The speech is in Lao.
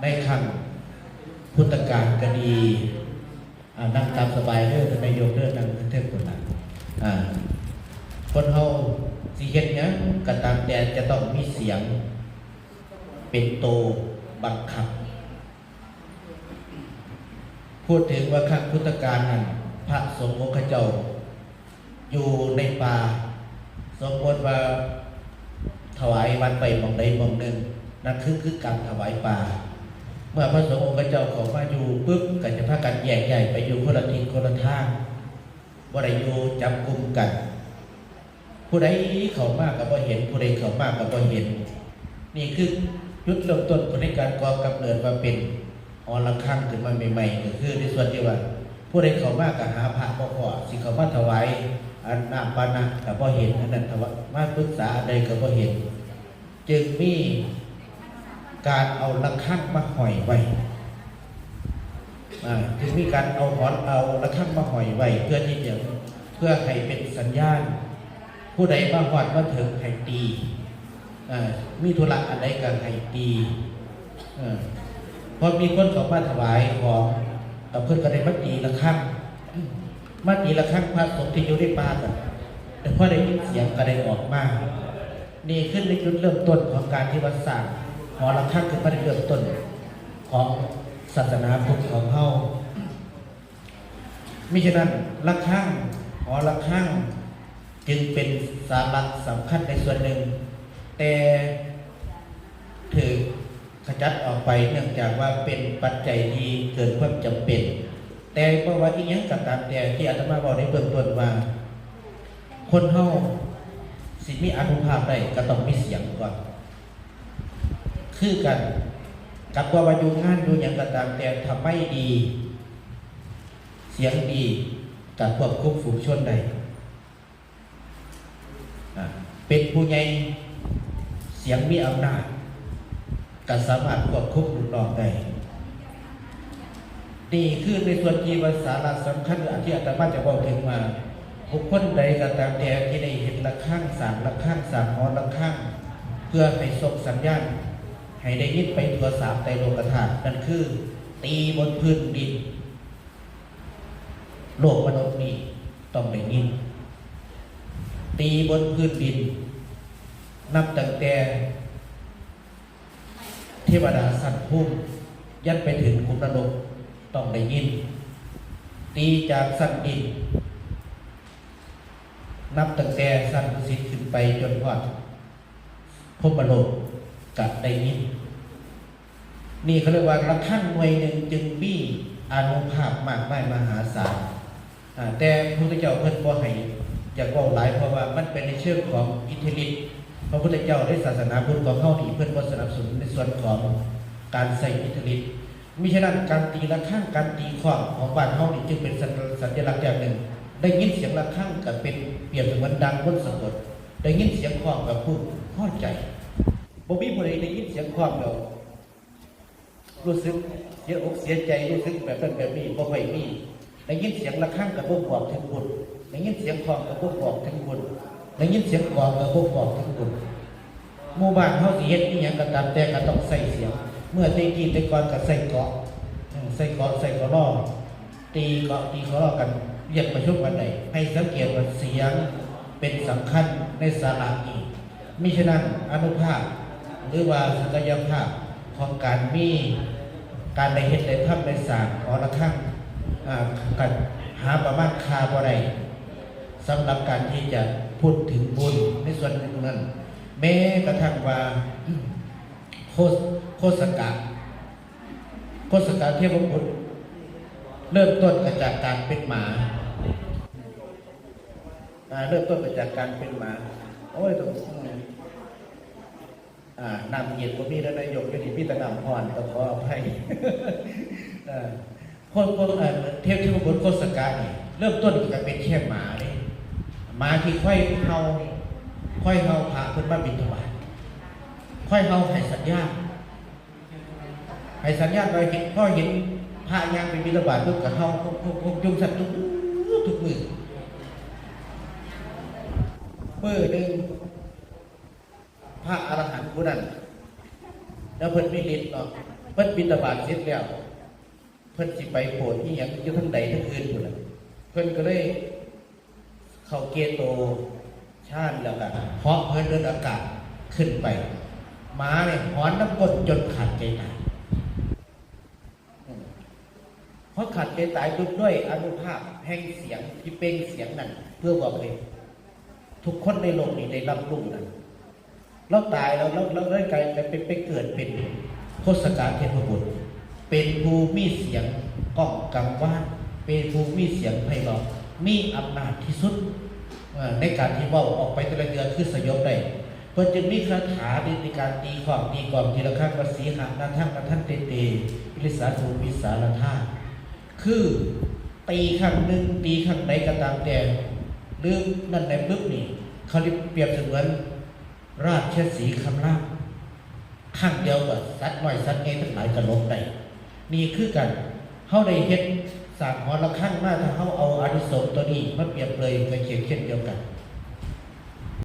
ໃນຄັ້ງພຸດທະການກໍດີ ອາ ນັ່ງຕາມສະບາຍເດີ ທ່ານນາຍົກເດີ ນັ່ງເທິງພຸ້ນນະ. ອາ ຄົນເຮົາຊິເຮັດຫຍັງກໍຕາມແຕ່ ຈະຕ້ອງມີສຽງເປັນໂຕບັງຄັບ. ພູດເຖິງວ່າຄັ້ງພຸດທະການນັ້ນ ພະສົງອົງຄະເຈົ້າຢູ່ໃນປ່າ ສົມມຸດວ່າຖວາຍວັດໄປໝ່ອງໃດໝ່ອງໜຶ່ງ ນັ້ນຄື ຄືການຖວາຍປ່າ. ເມື່ອພະສົງອົງຄະເຈົ້າເຂົ້າມາຢູ່ປຶບ ກໍຈະພາກັນແຍກຍ້າຍໄປຢູ່ຄົນລະທິດຄົນລະທາງ ບໍ່ໄດ້ຢູ່ຈັບກຸມກັນ. ຜູ້ໃດເຂົ້າມາກໍບໍ່ເຫັນ ຜູ້ໃດເຂົ້າມາກໍບໍ່ເຫັນ. ນີ້ຄືຈຸດເລີ່ມຕົ້ນຂອງໃນການກໍ່ກຳເນີດວ່າເປັນຫໍລະຄັງຂຶ້ນມາໃໝ່ໆ ກໍຄືໃນສ່ວນທີ່ວ່າຜູ້ໃດເຂົ້າມາກໍຫາພະບໍ່ພໍ້ ຊິເຂົ້າມາຖວາຍອັນນ້ຳປານະກໍບໍ່ເຫັນ ອັນນັ້ນຖວາຍ ມາປຶກສາອັນໃດກໍບໍ່ເຫັນ. ຈຶ່ງມີການເອົາລະຄັງມາຫ້ອຍໄວ້ ອາ ຈຶ່ງມີການເອົາຫອນ ເອົາລະຄັງມາຫ້ອຍໄວ້ ເພື່ອທີ່ຈະ ເພື່ອໃຫ້ເປັນສັນຍານ ຜູ້ໃດມາຮອດມາເຖິງໃຫ້ຕີ ອາ ມີທຸລະອັນໃດກໍໃຫ້ຕີ ເອີ ພໍມີຄົນເຂົ້າມາຖວາຍຂອງ ກໍເພິ່ນກໍໄດ້ມາຕີລະຄັງ ມາຕີລະຄັງ ພະສົງທີ່ຢູ່ໃນປ່າກໍ ແຕ່ພໍໄດ້ຍິນສຽງກໍໄດ້ອອກມາ. ນີ້ຄືໃນຈຸດເລີ່ມຕົ້ນຂອງການທີ່ວ່າສ້າງຫໍລະຄັງຂຶ້ນມາ ໃນເລີ່ມຕົ້ນຂອງສາສະໜາພຸດຂອງເຮົາ. ມິສະນັ້ນ ລະຄັງ ຫໍລະຄັງຈຶ່ງເປັນສາລະສຳຄັນໃນສ່ວນໜຶ່ງ ແຕ່ຖືກຂະຈັດອອກໄປ ເນື່ອງຈາກວ່າເປັນປັດໄຈທີ່ເກີນຄວາມຈຳເປັນ. ແຕ່ບໍ່ວ່າອີ່ຫຍັງກໍຕາມແຕ່ ທີ່ອາດຕະມາເວົ້າໃນເບື້ອງຕົ້ນວ່າ ຄົນເຮົາຊິມີອານຸພາບໄດ້ ກໍຕ້ອງມີສຽງກ່ອນ. ຄືກັນກັບວ່າ ວ່າຢູ່ງານຢູ່ຫຍັງກໍຕາມແຕ່ ຖ້າໄມດີ ສຽງດີ ກໍຄວບຄຸມຝູງຊົນໄດ້. ອາ ເປັນຜູ້ໃຫຍ່ ສຽງມີອຳນາດ ກໍສາມາດຄວບຄຸມລູກນ້ອງໄດ້. ນີ້ຄືໃນສ່ວນທີ່ວ່າສາລະສຳຄັນ ອັນທີ່ອາດຕະມາຈະເວົ້າເຖິງວ່າ ບຸກຄົນໃດກໍຕາມແຕ່ທີ່ໄດ້ເຮັດລະຄັງ ສ້າງລະຄັງ ສ້າງຫໍລະຄັງ ເພື່ອໃຫ້ສົ່ງສັນຍານໃຫ້ໄດ້ຍິນໄປທົ່ວສາມໄຕໂລກະທາດ ນັ້ນຄືຕີບົນພື້ນດິນ ໂລກມະນຸດນີ້ຕ້ອງໄດ້ຍິນ ຕີບົນພື້ນດິນ ນັບຕັ້ງແຕ່ເທວະດາຊັ້ນພູມ ຍັນໄປເຖິງຂຸມນະລົກຕ້ອງໄດ້ຍິນ ຕີຈາກຊັ້ນດິນ ນັບຕັ້ງແຕ່ຊັ້ນດຸສິດຂຶ້ນໄປຈົນຮອດພົມມະໂລກກະໄດ້ຍິນ. ນີ້ເຂົາເອີ້ນວ່າລະຄັງໜ່ວຍໜຶ່ງຈຶ່ງມີອານຸພາບມາກມາຍມະຫາສານ. ອາ ແຕ່ພະພຸດທະເຈົ້າເພິ່ນບໍ່ໃຫ້ຢາກເວົ້າຫຼາຍ ເພາະວ່າມັນເປັນໃນເຊີງຂອງອິດທິລິດ. ພະພຸດທະເຈົ້າໃນສາສະໜາພຸດຂອງເຮົານີ້ ເພິ່ນບໍ່ສະໜັບສະໜູນໃນສ່ວນຂອງການໃຊ້ອິດທິລິດ. ມິສະນັ້ນ ການຕີລະຄັງ ການຕີຄ້ອງຂອງບ້ານເຮົານີ້ ຈຶ່ງເປັນສັນ ສັນຍະລັກຢ່າງໜຶ່ງ. ໄດ້ຍິນສຽງລະຄັງກໍເປັນ ປຽບສະເໝືອນດັ່ງມົນສະກົດ, ໄດ້ຍິນສຽງຄ້ອງກໍຜູ້ພໍໃຈ. ບໍ່ມີຜູ້ໃດໄດ້ຍິນສຽງຄ້ອງແລ້ວຮູ້ສຶກເສຍອົກເສຍໃຈ, ຮູ້ສຶກແບບນັ້ນແບບນີ້ ບໍ່ຄ່ອຍມີ. ໄດ້ຍິນສຽງລະຄັງກໍບົ່ງບອກເຖິງບຸນ, ໄດ້ຍິນສຽງຄ້ອງກໍບົ່ງບອກເຖິງບຸນ, ໄດ້ຍິນສຽງກອງກໍບົ່ງບອກເຖິງບຸນ. ໝູ່ບ້ານເຮົາຊິເຮັດອີ່ຫຍັງກໍຕາມແຕ່ກໍຕ້ອງໃຊ້ສຽງ. ເມື່ອແຕ່ກີ້ແຕ່ກ່ອນກໍໃຊ້ເກາະ, ເອີ ໃຊ້ເກາະ ໃຊ້ເກາະລໍ, ຕີເກາະຕີເກາະລໍກັນ, ຮຽກປະຊຸມກັນໄດ້. ໃຫ້ສັງເກດວ່າສຽງເປັນສຳຄັນໃນສາລະນີ້. ມິສະນັ້ນ ອານຸພາບ ຫຼືວ່າສັກກະຍະພາບຂອງການມີ ການໄດ້ເຮັດໄດ້ທຳໄດ້ສ້າງຫໍລະຄັງ ອາ ກໍຫາປະມານຄ່າບໍ່ໄດ້ ສຳລັບການທີ່ຈະພູດເຖິງບຸນໃນສ່ວນໜຶ່ງນັ້ນ. ແມ້ກະທັ່ງວ່າ ໂຄ ໂຄສະກະ ໂຄສະກະເທວະບຸດ ເລີ່ມຕົ້ນກໍຈາກການເປັນໝາ. ອາ ເລີ່ມຕົ້ນມາຈາກການເປັນໝາ. ໂອ້ຍ ຕ້ອງ ອາ ນ້ຳເຢັນບໍ່ມີເດີນາຍົກ, ຢູ່ນີ້ມີແຕ່ນ້ຳຮ້ອນ, ຕ້ອງຂໍອະໄພ. ເອີ ຄົນ ຄົນ ເອີ ເທວະ ເທວະບຸດໂຄສະກະນີ້ ເລີ່ມຕົ້ນກໍເປັນແຄ່ໝາເດ້, ໝາທີ່ຄອຍເຫົ່າ ຄອຍເຫົ່າພະເພິ່ນມາບິນທະບາດ, ຄອຍເຫົ່າໃຫ້ສັນຍານ. ໃຫ້ສັນຍານວ່າເຫັນ, ພໍເຫັນພະຍ່າງໄປບິນທະບາດປຸບກໍເຫົ່າ ຫົກ ຫົກ ຫົກ ຍຸງສັດ ທຸກມື້. ມື້ໜຶ່ງ ພະອະລະຫັນຜູ້ນັ້ນ ແລ້ວເພິ່ນມີລິດເນາະ, ເພິ່ນ ພິນທະບາດເສັດແລ້ວ ເພິ່ນຊິໄປໂປດອີ່ຫຍັງຢູ່ທາງໃດທາງອື່ນພຸ້ນລະ ເພິ່ນກໍເລີຍເຂົ້າເກໂຕຊານ ແລ້ວກໍເຫາະເຫີນເດີນອາກາດຂຶ້ນໄປ ໝານີ້ຫອນນຳກົ້ນຈົນຂາດໃຈຕາຍ. ອືມ ພໍຂາດໃຈຕາຍປຸບ ດ້ວຍອານຸພາບແຫ່ງສຽງທີ່ເປັ່ງສຽງນັ້ນ ເພື່ອບອກໃຫ້ທຸກຄົນໃນໂລກນີ້ໄດ້ຮັບຮູ້ນັ້ນ ລາວຕາຍແລ້ວ ລາວ ລາວໄດ້ກາຍໄປ ໄປ ໄປເກີດເປັນໂຄສະກະເທບພະບຸດ ເປັນຜູ້ມີສຽງກ້ອງກັງວານ ເປັນຜູ້ມີສຽງໄພເລາະ ມີອຳນາດທີ່ສຸດ ເອີ ໃນການທີ່ເວົ້າອອກໄປແຕ່ລະເທື່ອຄືສະຫຍົບໄດ້. ເພິ່ນຈຶ່ງມີຄາຖາໃນ ໃນການຕີຄ້ອງຕີກອງຕີລະຄັງວ່າ ສີຫະນາທັງນະທັນເຕເຕ ວິລິສາສະມຸດປິດສາລະທາ ຄືຕີຄັ້ງໜຶ່ງ ຕີຄັ້ງໃດກໍຕາມແຕ່ ຫຼື ນັ້ນໃດປຶບນີ້ ເຂົາໄດ້ປຽບສະເໝືອນ ລາດຊະສີຄຳລາມ ຄັ້ງດຽວກໍສັດນ້ອຍສັດໃຫຍ່ທັງຫຼາຍກໍຫຼົບໄດ້. ນີ້ຄືກັນ ເຮົາໄດ້ເຮັດສ້າງຫໍລະຄັງມາ ຖ້າເຮົາເອົາອານິສົງຕົວນີ້ມາປຽບເປີຍ ກໍເຊັ່ນ ເຊັ່ນດຽວກັນ